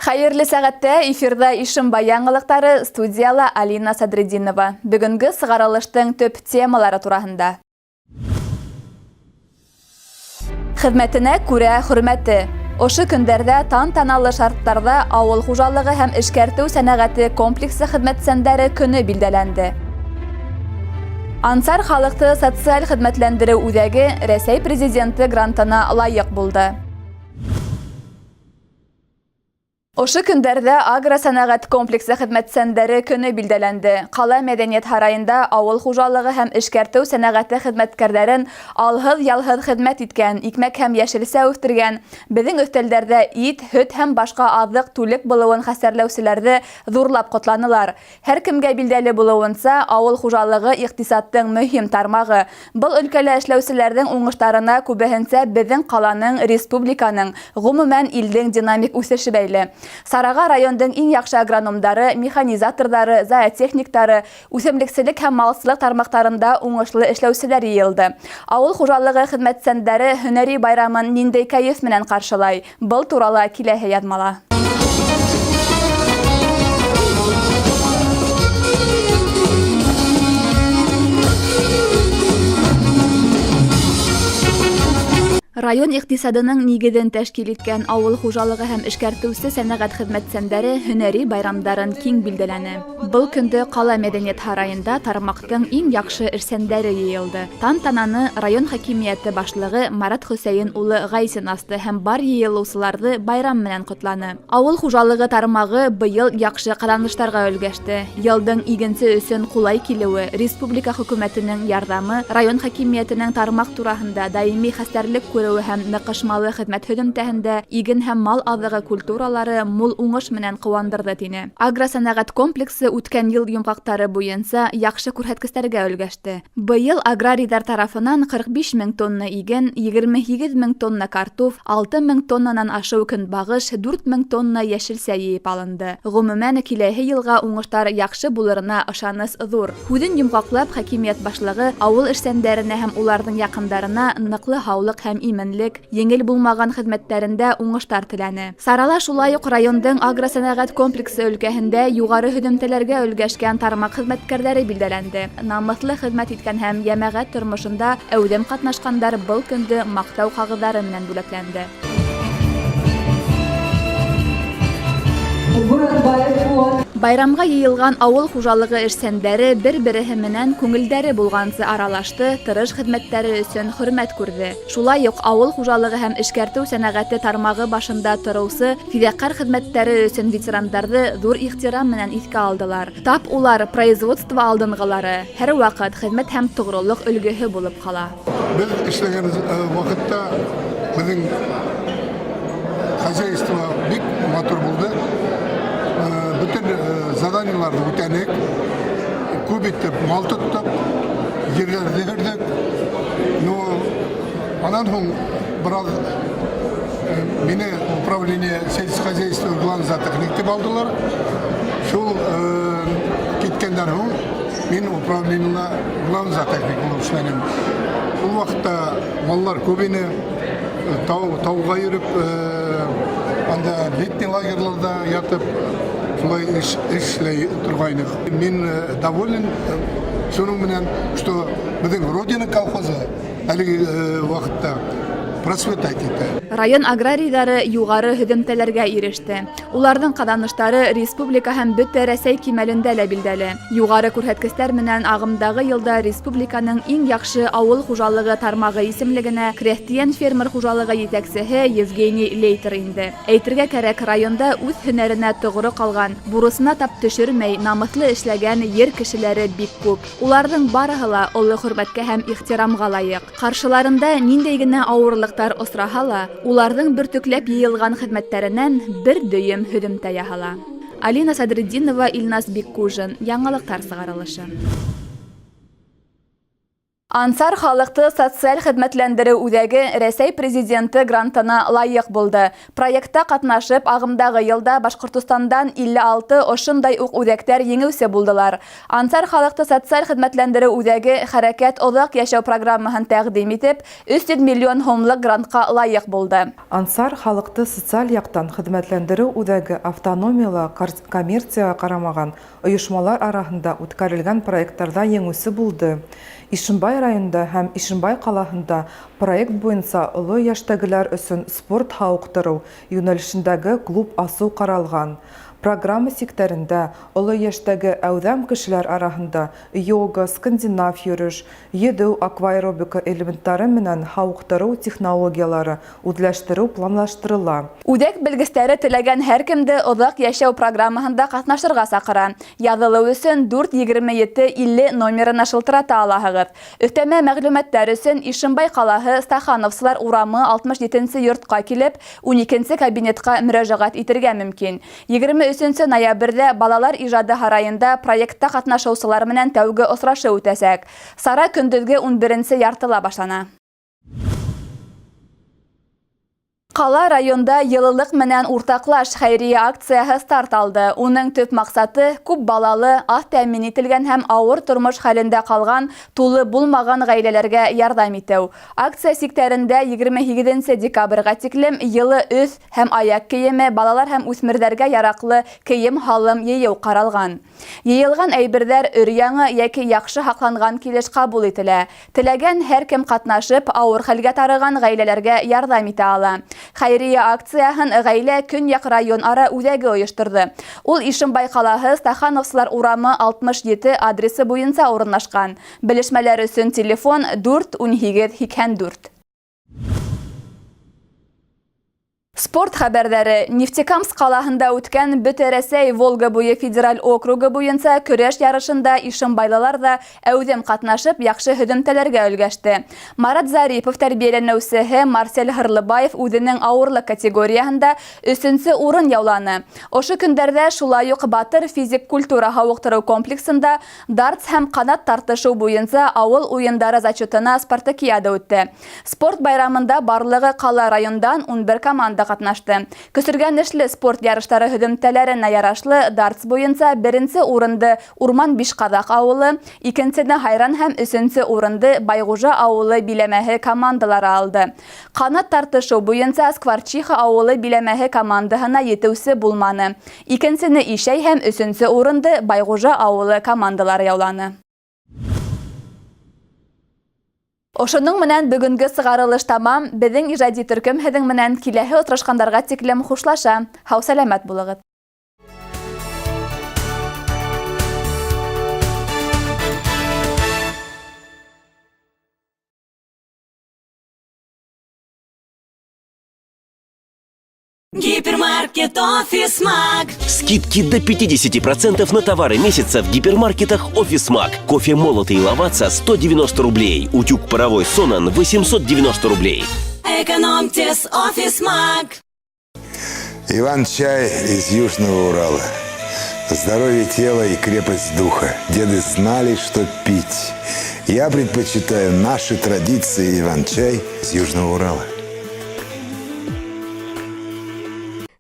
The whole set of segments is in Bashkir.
Хәйерле сәғәттә эфирҙа Ишембай яңылыҡтары, студияла Алина Садретдинова. Бөгөнгө сығарылыштың төп темалары тураһында. Хеҙмәтенә күрә хөрмәте. Ошо көндәрҙә тантаналы шарттарҙа ауыл хужалығы һәм эшкәртеү сәнәғәте комплексы хеҙмәтсәндәре көнө билдәләнде. Ансар халыҡты социаль хеҙмәтләндереү үҙәге Рәсәй Президенты грантына лайыҡ булды. Ошо көндәрҙә агросәнәғәт комплексы хеҙмәтсәндәре көнө билдәләнде. Ҡала мәҙәниәт һарайында ауыл хужалығы һәм эшкәртеү сәнәғәте хеҙмәткәрҙәрен алһыҙ-ялһыҙ хеҙмәт иткән, икмәк һәм йәшелсә үҫтергән, беҙҙең өҫтәлдәрҙә ит, һөт һәм башҡа аҙыҡ-түлек булыуын хәстәрләүселәрҙе ҙурлап ҡотланылар. Һәр кемгә билдәле булыуынса, ауыл хужалығы иҡтисадтың мөһим тармағы. Был өлкәлә эшләүселәрҙең уңыштарына күбеһенсә беҙҙең ҡаланың, республиканың, ғөмүмән, илдең динамик үҫеше бәйле. Сараға райондың иң яҡшы агрономдары, механизаторҙары, зоотехниктары, үҫемлекселек һәм малсылыҡ тармаҡтарында уңышлы эшләүселәр йыйылды. Ауыл хужалығы хеҙмәтсәндәре һөнәри байрамын ниндәй кәйеф менән ҡаршылай? Был турала киләһе яҙмала. Район иҡтисадының нигеҙен тәшкил иткән ауыл хужалығы һәм эшкәртеүсе сәнәғәт хеҙмәтсәндәре һөнәри байрамдарын киң билдәләне. Был көндө ҡала мәҙәниәт һарайында тармаҡтың иң яҡшы эшсәндәре йыйылды. Тантананы район хакимиәте башлығы Марат Хөсәйен улы Гайсин асты һәм бар йыйылыусыларҙы байрам менән ҡотланы. Ауыл хужалығы тармағы быйыл яҡшы ҡаҙаныштарға өлгәште. Йылдың игенсе өсөн ҡулай килеүе, республика хөкүмәтенең ярҙамы, район хакимиәтенең тармаҡ тураһында даими хәстәрлек күреүе һәм ныҡышмалы хеҙмәт һөҙөмтәһендә иген һәм мал аҙығы культуралары мул уңыш менән ҡыуандырҙы, тине. Агросәнәғәт комплексы үткән йыл йомғаҡтары буйынса яҡшы күрһәткестәргә өлгәште. Быйыл аграрийҙар тарафынан 45 мең тонна иген, 28 мең тонна картуф, 6 мең тоннанан ашыу көнбағыш, 4 мең тонна йәшелсә йыйып алынды. Ғөмүмән, киләһе йылға уңыштар яҡшы булырына ышаныс ҙур. Һүҙен йомғаҡлап, хакимиәт башлығы ауыл эшсәндәренә һәм уларҙың яҡындарына ныҡлы һаулыҡ һәм именлек, еңел булмаған хеҙмәттәрендә уңыштар теләне. Сарала шулай уҡ райондың агросәнәғәт комплексы өлкәһендә юғары һөҙөмтәләргә өлгәшкән тармаҡ хеҙмәткәрҙәре билдәләнде. Намыҫлы хеҙмәт иткән һәм йәмәғәт тормошонда әүҙем ҡатнашҡандар был көндө маҡтау ҡағыҙҙары менән бүләкләнде. Байрамға йыйылған ауыл хужалығы эшсәндәре бер-береһе менән күңелдәре булғансы аралашты, тырыш хеҙмәттәре өсөн хөрмәт күрҙе. Шулай уҡ ауыл хужалығы һәм эшкәртеү сәнәғәте тармағы башында тороусы фиҙаҡәр хеҙмәттәре өсөн ветерандарҙы ҙур ихтирам менән иҫкә алдылар. Тап улар производство алдынғылары, һәр ваҡыт хеҙмәт һәм тоғролоҡ өлгөһө булып ҡала. Беҙ эшләгән ваҡытта беҙҙең хозяйство бик матур булды. Бөтөн заданиеларҙы үтәнек. Күп итеп мал тоттоҡ, ерҙәрҙе һөрҙөк. Ну, анан һуң бераз мине управление сельскохозяйства главный зоотехник тип алдылар. Шул киткәндән һуң мин управлениела главный зоотехник булып эшләнем. Ул ваҡытта маллар күп ине. Тау, тауға йөрөп, анда летний лагерьларҙа ятып, шулай эш эшләй торғайныҡ. Мин доволен шуның менән, что беҙҙең Родина колхозы әлеге ваҡытта процветать итә. Район аграрийҙары юғары һөҙөмтәләргә иреште. Уларҙың ҡаҙаныштары республика һәм бөтә Рәсәй кимәлендә лә билдәле. Юғары күрһәткестәр менән ағымдағы йылда республиканың иң яҡшы ауыл хужалығы тармағы исемлегенә крәҫтиән-фермер хужалығы етәксеһе Евгений Лейтер инде. Әйтергә кәрәк, районда үҙ һөнәренә тоғро ҡалған, бурысына тап төшөрмәй, намыҫлы эшләгән ер кешеләре бик күп. Уларҙың барыһы ла оло хөрмәткә һәм ихтирамға лайыҡ. Ҡаршыларында ниндәй генә ауырлыҡтар осраһа ла, уларҙың бөртөкләп йыйылған хеҙмәттәренән бер дөйөм һөҙөмтә яһала. Алина Садретдинова, Илназ Биккужин. Яңылыҡтар сығарылышы. Ансар халыҡты социаль хеҙмәтләндереү үҙәге Рәсәй Президенты грантына лайыҡ булды. Проектта ҡатнашып, ағымдағы йылда Башҡортостандан 56 ошондай уҡ үҙәктәр еңеүсе булдылар. Ансар халыҡты социаль хеҙмәтләндереү үҙәге Хәрәкәт оҙаҡ йәшәү программаһын тәҡдим итеп, 300 миллион һумлыҡ грантҡа лайыҡ булды. Ансар халыҡты социаль яҡтан хеҙмәтләндереү үҙәге автономиялы коммерцияға ҡарамаған ойошмалар араһында үткәрелгән проекттарҙа еңеүсе булды. Ишембай районында һәм Ишембай ҡалаһында проект буйынса оло йәштәгеләр өсөн спорт һауыҡтырыу йүнәлешендәге клуб асыу ҡаралған. Программа сиктәрендә оло йәштәге әүҙәм кешеләр араһында йога, скандинав йөрөш, йөҙөү, акваэробика элементтары менән һауыҡтырыу технологиялары үҙләштереү планлаштырыла. Үҙәк белгестәре теләгән һәр кемде оҙаҡ йәшәү программаһында ҡатнашырға саҡыра. Яҙылыу өсөн 4 27 50 номерына шылтырата алаһығыҙ. Өҫтәмә мәғлүмәттәр өсөн Ишембай ҡалаһы Стахановсылар урамы 67 йортҡа килеп, 12 кабинетҡа мөрәжәғәт итергә мөмкин. 23 ноябрҙә Балалар ижады һарайында проектта ҡатнашыусылар менән тәүге осрашыу үтәсәк. Сара көндөҙгө 11 яртыла башлана. Ҡала районда йылылыҡ менән уртаҡлаш хәйриә акцияһы старт алды. Уның төп маҡсаты күп балалы, аҙ тәьмин ителгән һәм ауыр тормош хәлендә ҡалған тулы булмаған ғаиләләргә ярҙам итеү. Акция сиктәрендә 28 декабргә тиклем йылы өҫ һәм аяҡ кейеме, балалар һәм үҫмерҙәргә яраҡлы кейем-һалым йыйыу ҡаралған. Йыйылған әйберҙәр өр-яңы йәки яҡшы һаҡланған килеш ҡабул ителә. Теләгән һәр кем ҡатнашып, ауыр хәлгә тарыған ғаиләләргә ярҙам итә ала. Хәйриә акцияһын Ғаилә Көньяҡ район ара үҙәге ойошторҙо. Ул Ишембай ҡалаһы Стахановсылар урамы 67 адресы буйынса урынлашҡан. Белешмәләр өсөн телефон 4 18 84. Спорт хәбәрҙәре. Нефтекамск ҡалаһында үткән Бөтә Рәсәй Волга буйы федераль округы буйынса көрәш ярышында ишембайлылар ҙа әүҙем ҡатнашып, яҡшы һөҙөмтәләргә өлгәште. Марат Зарипов тәрбиәләнеүсеһе Марсель Һырлыбаев үҙенең ауырлыҡ категорияһында 3-нсе урын яуланы. Ошо көндәрҙә шулай уҡ Батыр физик культура һауыҡтырыу комплексында дартс һәм ҡанат тартышыу буйынса ауыл уйындары зачетына спартакиада үтте. Спорт байрамында барлығы ҡала райондан 11 команда ҡатнашты. Көсөргәнешле спорт ярыштары һөҙөмтәләренә ярашлы дартс буйынса 1-нсе урынды Урман Бишҡаҙаҡ ауылы, 2-нсене Һайран һәм 3-нсе урынды Байғужа ауылы биләмәһе командалары алды. Ҡанат тартышыу буйынса Скворчиха ауылы биләмәһе командаһына етеүсе булманы. 2-нсене Ишәй һәм 3-нсе урынды Байғужа ауылы командалары яуланы. Ошоноң менән бөгөнгө сығарылыш тамам. Беҙҙең ижади төркөм һеҙҙең менән киләһе осрашҡандарға тиклем хушлаша. Һау-сәләмәт булығыҙ. Гипермаркет Офисмаг. Скидки до 50% на товары месяца в гипермаркетах Офисмаг. Кофе молотый Лаваца 190 рублей. Утюг паровой Сонан 890 рублей. Экономьте с Офисмаг. Иван-чай из Южного Урала. Здоровье тела и крепость духа. Деды знали, что пить. Я предпочитаю наши традиции Иван-чай из Южного Урала.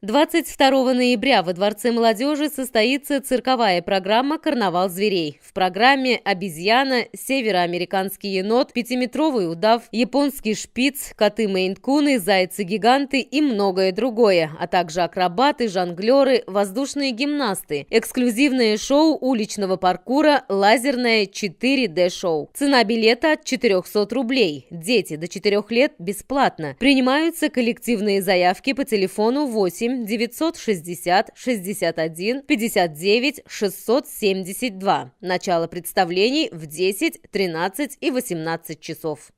22 ноября во Дворце молодежи состоится цирковая программа «Карнавал зверей». В программе обезьяна, североамериканский енот, 5-метровый удав, японский шпиц, коты мейн-куны, зайцы-гиганты и многое другое, а также акробаты, жонглеры, воздушные гимнасты, эксклюзивное шоу уличного паркура, лазерное 4D-шоу. Цена билета от 400 рублей. Дети до 4 лет бесплатно. Принимаются коллективные заявки по телефону 8 960 61 59 672. Начало представлений в 10, 13 и 18 часов.